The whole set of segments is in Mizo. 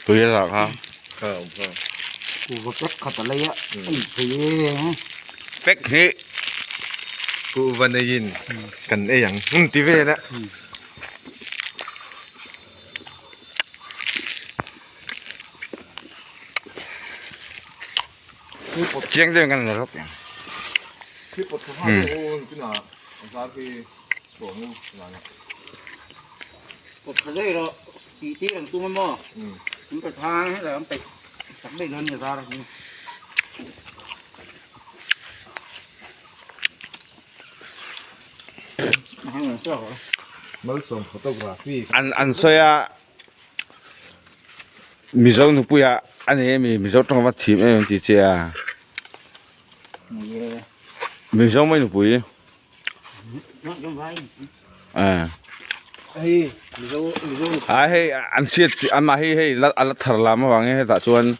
Tui a zah kha. Kuhva pack khat a lei a a in phei e. Pack hnih. Kuhva neiin kan ei ang hmun ti vel a. Chiang deuhin kan la lawk ang. An an sawi a Mizo nupuia a nei ami Mizo tawng va thim em em tih che a Mizo mai nupui a hei an hriat amah hi hei a la thar lam avangin hetah chuan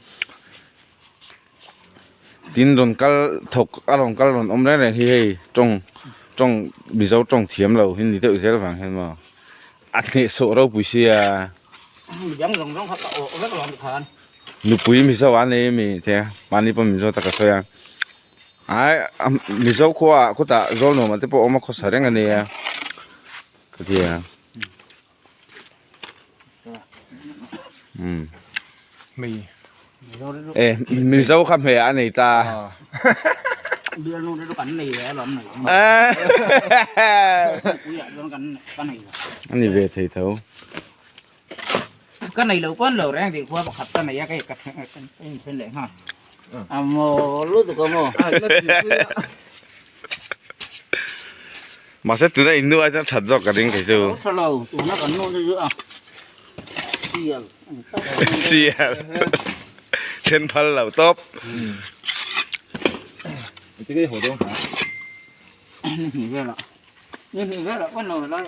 tin rawn kal thawk a rawn kal rawn awm reng reng hi hei tawng tawng Mizo tawng thiam lo hi ni deuh zel vang hian maw a hnehsawh ropui sia nupui Mizo a nei ami te mahni pawh Mizo taka sawi a. Ai Mizo khua ah khutah Zawlnuam ah te pawh awm a khawsa reng a nia ka ti a umm e Mizo kha hmeiah a nei ta a ni ve thei tho. Ka nei lo pawn lo reng dih khua pakhat ka nei a kei ka inthen leh nghal a maw lutuk a maw. Mahse tuna in nu ai chuan that zawk ka ring kei chu. Tha lo tuna kan nu chu a sial sial then phal lo tawp. Ni hnih velah ni hnih velah pawn lo lai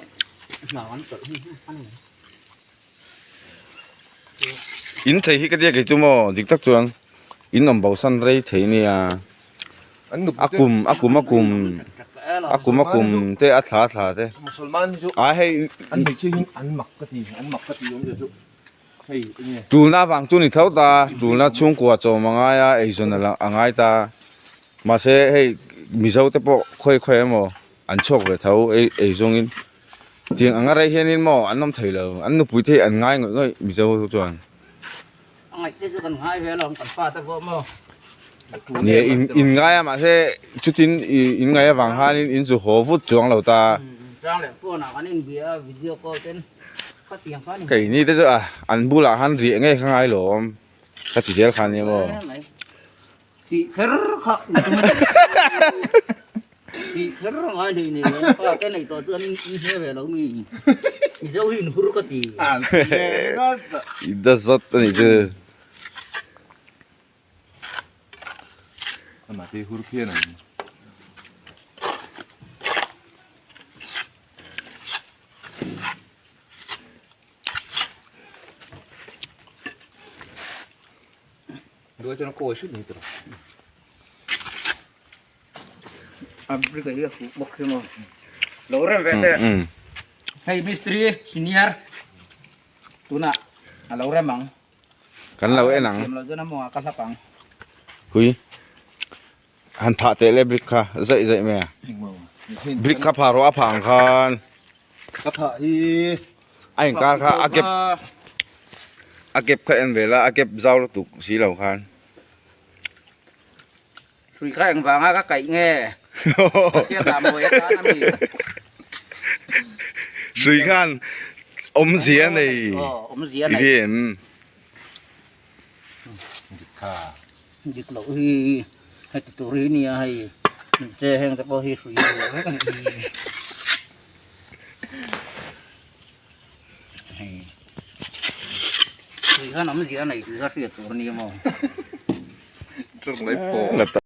hna an chawlh hi a ni. In thei hi ka tia kei chu maw dik tak chuan in awm bo san rei thei nia a kum a kum a kum a kum a kum te a thla thla te a hei tulna avang chu ni tho ta tulna chhungkua chawm a ngai a eizawn a ngai ta mahse hei mizo te pawh khawi khawi emaw an chhuak ve tho ei eizawngin. Tiang anga rei hianin maw an awm thei lo, an nupui te hi an ngai ngawih ngawih Mizo ho chuan. A ngaih te chu kan ngai ve alawm kan pa te pawh maw. Ni e in in ngai a mahse chutin i in ngaih avang khanin in chu haw vut chuang lo ta. Tlang leh phone ah kan inbia a video call ten khatiang khan. Keini te chu a an bulah khan riah ngei kha ngai lawm ka ti zel kha nia maw. Tih kher kha tih kher a ngai hlei nei an fa te nei tawh chuan in hre ve lo mi Mizo hi in hur ka ti. I da zawt a nih chu. Amah te hur phian ang. Đuôi cho nó côi suýt như thế Africa hi a fuh bawk hi maw lo rem ve teh hei mistri senior tunah a lo rem ang kan lo en ang thiam lo chuan a mawngah ka hlap ang hui han phah teh le brick kha zaih zaih mai a brick kha phah rawh a phah ang khan ka phah hi a inkar kha a gap a gap kha en ve la a gap zau lutuk si lo khan hrui kha eng vanga ka kaih nge ka dah mawi atan a mi hrui khan awmzia nei awmzia nei kha dik loh hi heti tur hi nia hei che heng te pawh hi hrui vek a ni. Hei khan awmzia a nei tih kha hriat tur a ni maw. Tawng lai pawh.